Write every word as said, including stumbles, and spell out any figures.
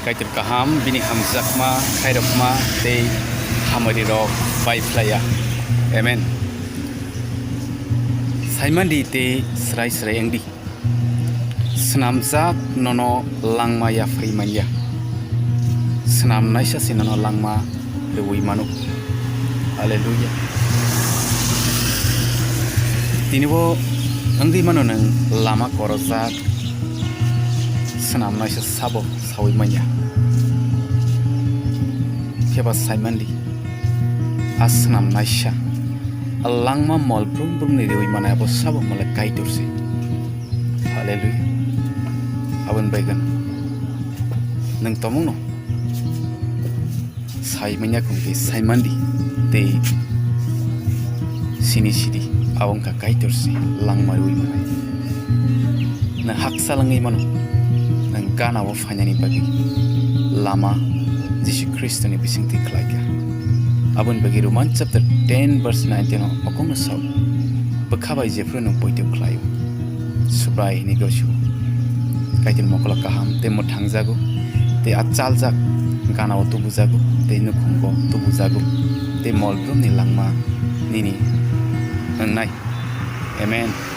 Kaitor kaham, bini hamjakma, khairokma tei hamari rok bai phlaiya. Amen. Saimandi tei srai srai wngdi. Swnamjak nono langma yapharwi manya. Swnamnaisa se nono langma rwui mano. Hallelujah. Tini bo wngwi mano nwng lama korojak, swnamnaisa sabo saui manya. Phiya ba saimandi, a swnamnaisa, a langma mol brum brumni rwui manai abo sabo mole Kaitor se. Hallelujah. Aboni bai gana nwng tomungno sai manya kong tei saimandi tei sini sidi abo wngkha Kaitor se langma rwui manai. Nwng haksa langwi mano, nwng gana o phainani bagwi lama Jisu Khristoni bisingtwi khlaikha. Aboni bagwi Roman chapter ten verse nineteen o mokongno sao, bwkha bai jephru nwng poito khlaio. Subrai hwnwi gosio. Kaitor mokolo kaham tei mwthangjago, tei a chaljak gana o tubujago, tei nukhungo tubujago, tei mol brumni langma nini wngnai. Amen.